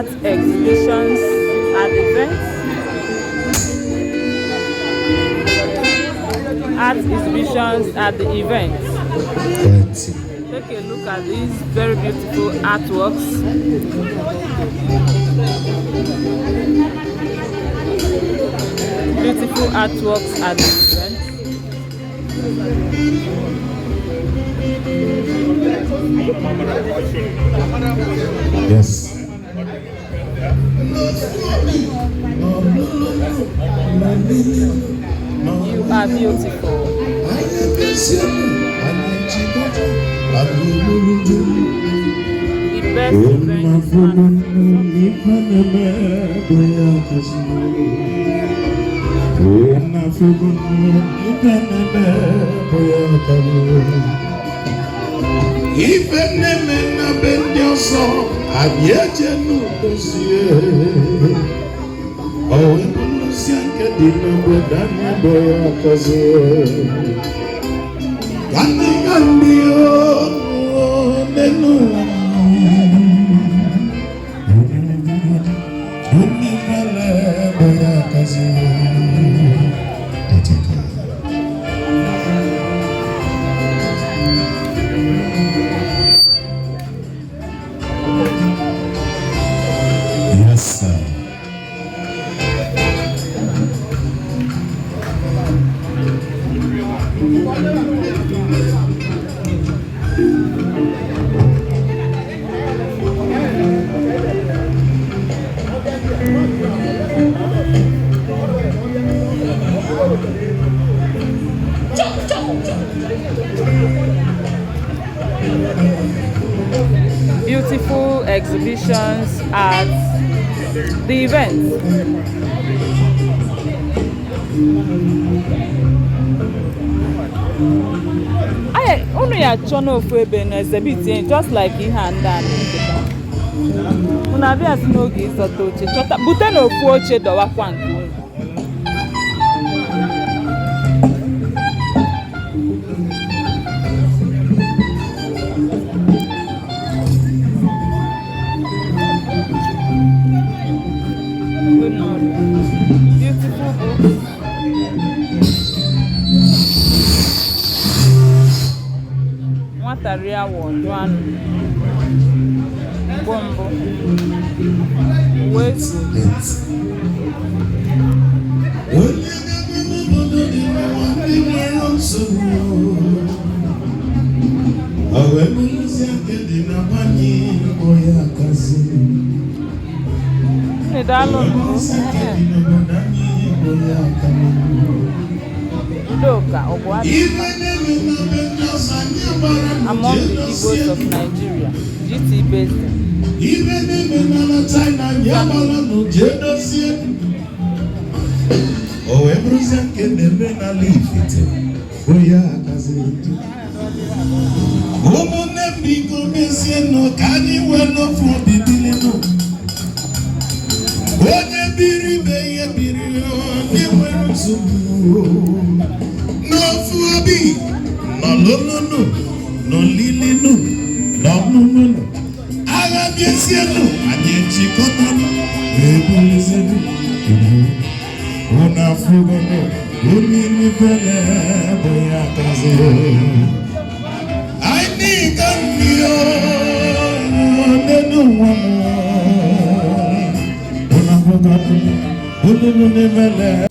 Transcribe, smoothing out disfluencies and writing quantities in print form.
Art exhibitions at events. Art exhibitions at the event. 30. Take a look at these very beautiful artworks. Beautiful artworks at the event. Yes. You are beautiful. The best event is Ife na-eme na be ndị ọzọ anyị eje n'udozie o wee bụrụzie nke dị n'obodo anyị bụ ya akọzie gandị gandị o n'elu ụwa. Onye mele bụ ya akọzie. Eteka. Yes, sir. Beautiful exhibitions at the event. Anyị unu ya achọ n'ofu ebe na exhibit ya, just like ihe a ndị a na-eketa. Unu abịazi n'oge ịzọta oche, chọta bute n'ofu oche, dọwakwa nke unu. Good morning. Beautiful books. Nwata rie awọ ọdụ anụ. Mbụ mbụ. Uwe zuo. Onye ga-aga n'obodo dị n'ụwa ndị nwere nsogbu o wee bụrụzie nke dị na nwanyị bụ ya akazi. Nne, daalụ nụ. Bụrụzie nke dị n'obodo anyị bụ ya akazi. Udoka ọ bụ adị Ife na-eme na be ndị ọzọ anyị gbara among the Igbos of Nigeria, GT Basin. Ife na-eme na China anyị agbara n'uje dozie o wee bụrụzie nke na-eme n'ala Ifite bụ ya akazi. Ụmụnne m, biko mezienụ ka anyị wee n'ofu obi bilinụ. Onye biri ibe ihe biri, ndị nwere nsogbu n'ofu obi nọlụlụnụ, nọlilinu, nọmụmụnụ. Agha bịazienụ, anyị ejikọtanụ ebulizienụ unu. Afụgonụ onye nifele bụ ya kazi. Anyị ga ndị n'elu ụwa m, unu afụgonụ onye nifele.